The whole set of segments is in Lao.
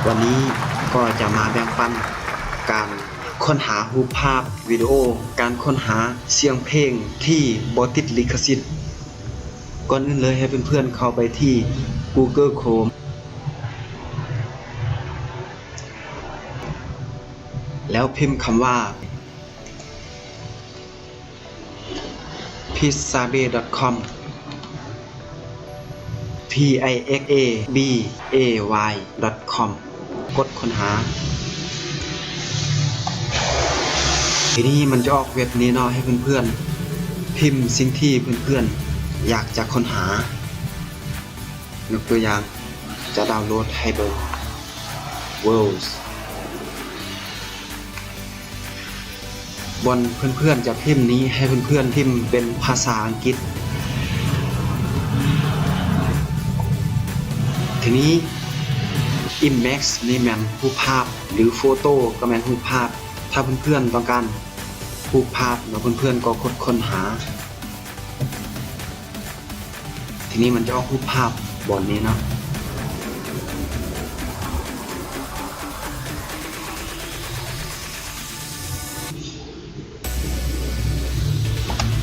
ວັນນີ້ກໍຈະມາແບ່ງປັນການຄົ້ນຫາຮູບພາບ, ວິດີໂອ, ການຄົ້ນຫາສຽງເພງທີ່ບໍ່ຕິດລິຂະສິດ. ກ່ອນອື່ນເລີຍ ໃຫ້ເພື່ອນໆເຂົ້າໄປທີ່ Google Chrome ແລ້ວພິມຄຳວ່າ pixabay.com, P I X A B A Y dot com ກົດຄົ້ນຫາ. ທີນີ້ມັນຈະອອກເວັບນີ້ເນາະ ໃຫ້ເພື່ອນໆພິມສິ່ງທີ່ເພື່ອນໆຢາກຈະຄົ້ນຫາ. ຍົກຕົວຢ່າງ ຈະດາວໂຫຼດໃຫ້ເບິ່ງ Worlds. ບ່ອນເພື່ອນໆຈະພິມນີ້ ໃຫ້ເພື່ອນໆພິມເປັນພາສາອັງກິດ. ທີນີ້ Image ນີ້ແມ່ນຮູບພາບ ຫຼື Photo ກໍແມ່ນຮູບພາບ. ຖ້າເພື່ອນໆຕ້ອງການຮູບພາບເນາະ ເພື່ອນໆກໍກົດຄົ້ນຫາ. ທີນີ້ມັນຈະອອກຮູບພາບບ່ອນນີ້ເນາະ.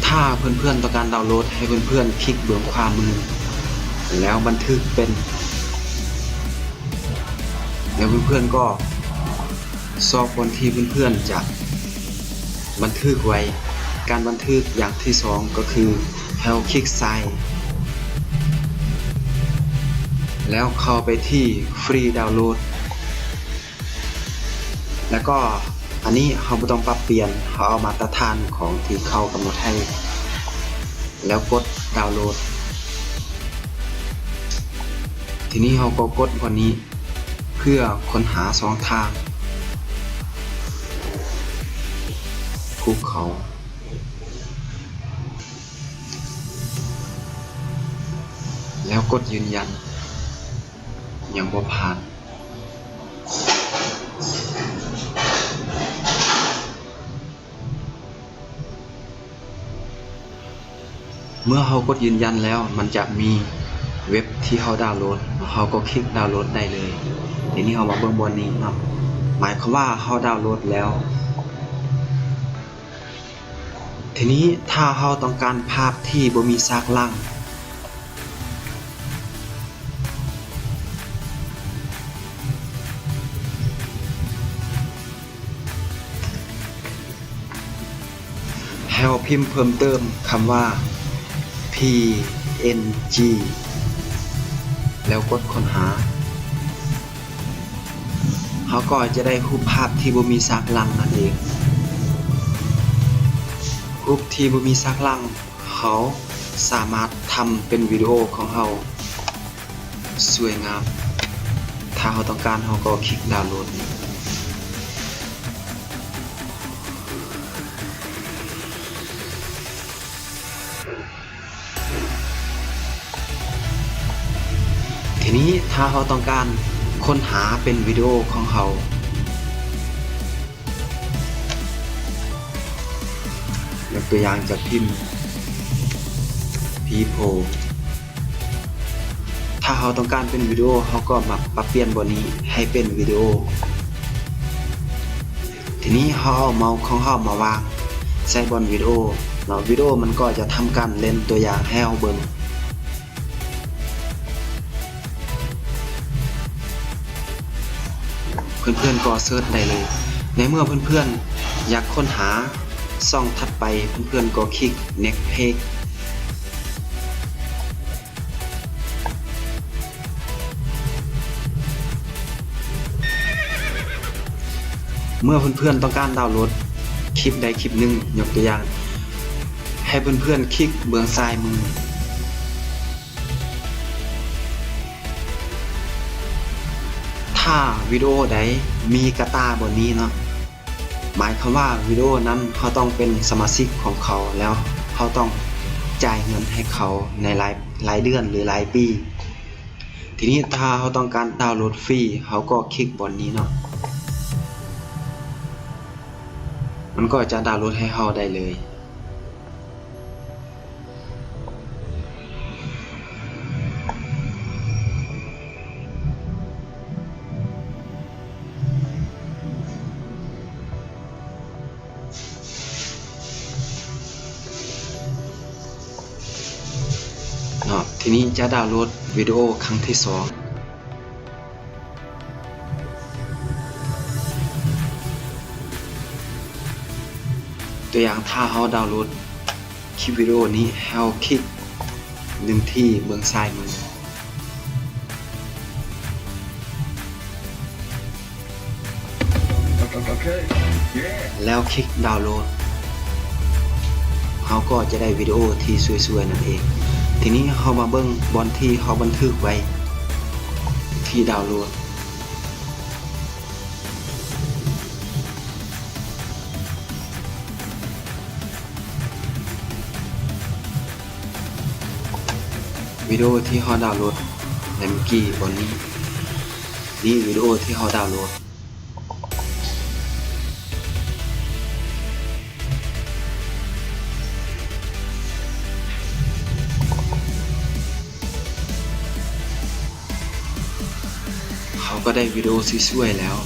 ຖ້າເພື່ອນໆຕ້ອງການດາວໂຫຼດ ໃຫ້ເພື່ອນໆຄລິກເບື້ອງຂວາມື ແລ້ວບັນທຶກເປັນ ແລ້ວເພື່ອນໆກໍຊອກບ່ອນທີ່ເພື່ອນໆຈະ ບັນທຶກໄວ້. ການບັນທຶກຢ່າງທີສອງກໍຄື ໃຫ້ເຮົາຄລິກຊ້າຍ ແລ້ວເຂົ້າໄປທີ່ Free Download ແລ້ວກໍອັນນີ້ເຮົາບໍ່ຕ້ອງປັບປ່ຽນ ເຮົາເອົາມາດຕະຖານຂອງທີ່ເຂົາກຳນົດໃຫ້ ແລ້ວກົດດາວໂຫຼດ. ທີນີ້ເຮົາກໍກົດບ່ອນນີ້ ເພື່ອຄົ້ນຫາຊ່ອງທາງພູເຂົາ ແລ້ວກົດຢືນຢັນ. ຍັງບໍ່ຜ່ານ. ເມື່ອເຮົາກົດຢືນຢັນແລ້ວ ມັນຈະມີເວັບທີ່ເຮົາດາວໂຫຼດ ເຮົາກໍຄລິກດາວໂຫຼດໄດ້ເລີຍ. ທີນີ້ເຮົາມາເບິ່ງບ່ອນນີ້ເນາະ ໝາຍຄວາມວ່າເຮົາດາວໂຫຼດແລ້ວ. ທີນີ້ຖ້າເຮົາຕ້ອງການພາບທີ່ບໍ່ມີສາກຫຼັງ ໃຫ້ເຮົາພິມເພີ່ມເຕີມຄຳວ່າ ພີເອັນຈີ ແລ້ວກົດຄົ້ນຫາ ເຮົາກໍຈະໄດ້ຮູບພາບທີ່ບໍ່ມີສາກຫຼັງນັ້ນເອງ. ຮູບທີ່ບໍ່ມີສາກຫຼັງ ເຮົາສາມາດທຳເປັນວິດີໂອຂອງເຮົາສວຍງາມ. ຖ້າເຮົາຕ້ອງການ ເຮົາກໍຄລິກດາວໂຫຼດ. ທີນີ້ຖ້າເຮົາຕ້ອງການຄົ້ນຫາເປັນວິດີໂອຂອງເຮົາ ຍົກຕົວຢ່າງຈະພິມ People. ຖ້າເຮົາຕ້ອງການເປັນວິດີໂອ ເຮົາກໍມາປັບປ່ຽນບ່ອນນີ້ໃຫ້ເປັນວິດີໂອ. ທີນີ້ເຮົາເອົາເມົາຂອງເຮົາມາວາງໃສ່ບ່ອນວິດີໂອເນາະ ວິດີໂອມັນກໍຈະທຳການເລ່ນຕົວຢ່າງໃຫ້ເຮົາເບິ່ງ. ເພື່ອນໆກໍເສີດໄດ້ເລີຍ. ໃນເມື່ອເພື່ອນໆຢາກຄົ້ນຫາຊ່ອງຖັດໄປ ເພື່ອນໆກໍຄລິກ Next Page. ເມື່ອເພື່ອນໆຕ້ອງການດາວໂຫຼດຄລິບໃດຄລິບໜຶ່ງ ຍົກຕົວຢ່າງ ໃຫ້ເພື່ອນໆຄລິກເບື້ອງຊ້າຍມື. ຖ້າວິດີໂອໃດມີກະຕ່າບ່ອນນີ້ເນາະ ໝາຍຄວາມວ່າວິດີໂອນັ້ນເຮົາຕ້ອງເປັນສະມາຊິກຂອງເຂົາ ແລ້ວເຮົາຕ້ອງຈ່າຍເງິນໃຫ້ເຂົາໃນຫຼາຍ ຫຼາຍເດືອນ ຫຼື ຫຼາຍປີ. ທີນີ້ຖ້າເຮົາຕ້ອງການດາວໂຫຼດຟຣີ ເຮົາກໍຄລິກບ່ອນນີ້ເນາະ ມັນກໍຈະດາວໂຫຼດໃຫ້ເຮົາໄດ້ເລີຍ. ເນາະ. ທີນີ້ຈະດາວໂຫຼດວິດີໂອຄັ້ງທີສອງ. ຕົວຢ່າງ ຖ້າເຮົາດາວໂຫຼດຄລິບວິດີໂອນີ້ ໃຫ້ເຮົາຄລິກໜຶ່ງທີ່ເບື້ອງຊ້າຍມື ແລ້ວຄລິກດາວໂຫຼດ ເຮົາກໍຈະໄດ້ວິດີໂອທີ່ສວຍໆນັ້ນເອງ. ທີນີ້ເຮົາມາເບິ່ງບ່ອນທີ່ເຮົາບັນທຶກໄວ້ທີ່ດາວໂຫຼດ. ວິດີໂອທີ່ເຮົາດາວໂຫຼດໃນມື້ກີ້ບ່ອນນີ້ ນີ້ວິດີໂອທີ່ເຮົາດາວໂຫຼດ. ເຮົາກໍໄດ້ວິດີໂອສວຍໆແລ້ວ.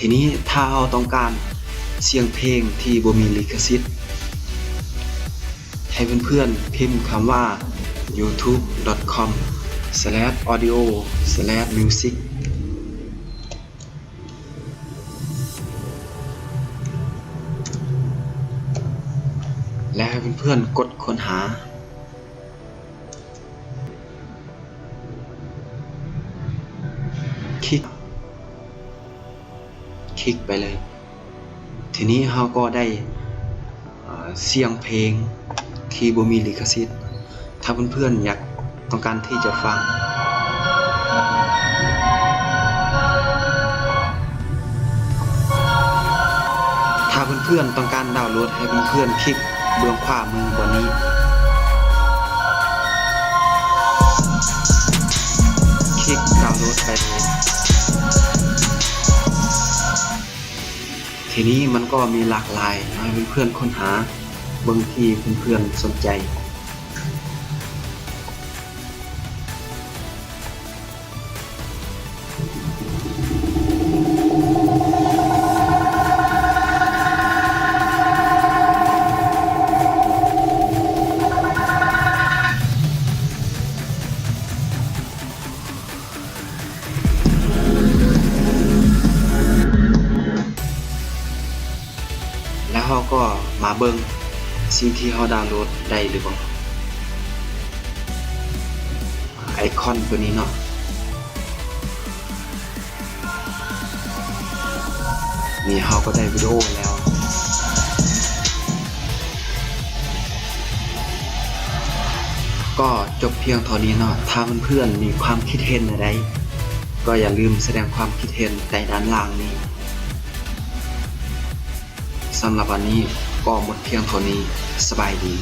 ທີນີ້ ຖ້າເຮົາຕ້ອງການສຽງເພງທີ່ບໍ່ມີລິຂະສິດ ໃຫ້ເພື່ອນໆພິມຄຳວ່າ youtube.com/audio/music ແລະ ໃຫ້ເພື່ອນໆກົດຄົ້ນຫາ. ຄລິກ ຄລິກໄປເລີຍ. ທີນີ້ເຮົາກໍໄດ້ ເອີ ສຽງເພງທີ່ບໍ່ມີລິຂະສິດ. ຖ້າເພື່ອນໆຢາກ ຕ້ອງການທີ່ຈະຟັງ ຖ້າເພື່ອນໆຕ້ອງການດາວໂຫຼດ ໃຫ້ເພື່ອນໆຄລິກເບື້ອງຂວາມືບ່ອນນີ້ ຄລິກດາວໂຫຼດໄປເລີຍ. ທີນີ້ມັນກໍມີຫຼາກຫຼາຍ ໃຫ້ເພື່ອນໆຄົ້ນຫາເບິ່ງທີ່ເພື່ອນໆສົນໃຈ. ແລ້ວເຮົາກໍມາເບິ່ງສິ່ງທີ່ເຮົາດາວໂຫຼດໄດ້ຫຼືບໍ່. ໄອຄອນຕົວນີ້ເນາະ. ນີ້ເຮົາກໍໄດ້ວິດີໂອແລ້ວ. ກໍຈົບພຽງເທົ່ານີ້ເນາະ. ຖ້າເພື່ອນໆມີຄວາມຄິດເຫັນແນວໃດ ກໍຢ່າລືມສະແດງຄວາມຄິດເຫັນໃຕ້ດ້ານລ່າງນີ້. ສຳລັບວັນນີ້ກໍໝົດພຽງເທົ່ານີ້. ສະບາຍດີ.